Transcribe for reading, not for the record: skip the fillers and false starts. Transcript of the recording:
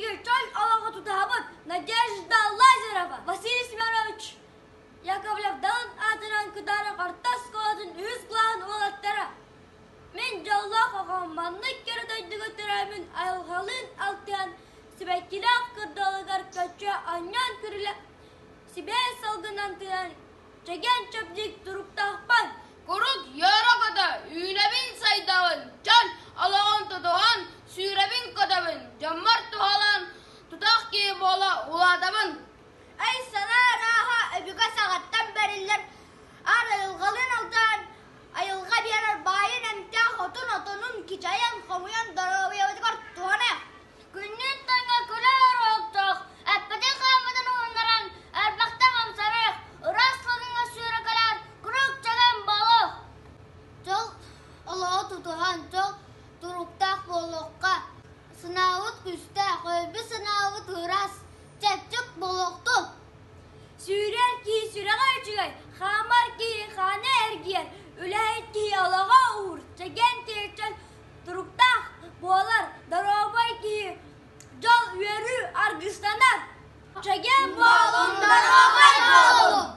Биһиги чөл олоҕу тутуһабыт Надежда Лазарева, Василий Семенович Яковлев Далын аатынан Кытаанах орто оскуолатын үһүс кылааһын уолаттара. Мин дьоллоох оҕом маннык кэрэ дойдуга төрөөммүн айылҕалыын алтыһан сибэккилээх кырдалыгар көччө анньан күрүлэ сибээс салгынан тыынан чэгиэн-чэбдик туруктаахпын. Курук үөрэ-көтө үүнэбин-сайдабын, дьон олоҕун тутуһан сүүрэбин-көтөбүн, дьоммор туһалаан тутах киһи буола улаатабын. Өй-санаа ырааһа өбүгэ саҕаттан бэриллэр аар айылҕалыын алтыһан, айылҕа биэрэр баайын эмтээх отун-отонун кичэйэн хомуйан доруобуйабытыгар туһаныах. Күннүн тэҥэ күлэр оһохтоох, эппитин-хааммытын уһуннаран, элбэхтэ хамсаныах, ыраас салгыҥҥа сүүрэкэлээн, куруук чэгиэн буолуох. Дьол олоҕу тутуһан, дьол туруктаах буолуохха, санаабыт күүстээх, өйбүт-санаабыт ыраас, чэпчик буолуохтун. Сүүрэр киһи сүрэҕэ үчүгэй, хаамар киһи хаана эргийэр, үлэһит киһи олоҕо уур, чэгиэн киһи чөл туруктаах буолар, доруобай киһи дьол үөрүү аргыстанар. Чэгиэн буолуҥ, доруобай буолуҥ!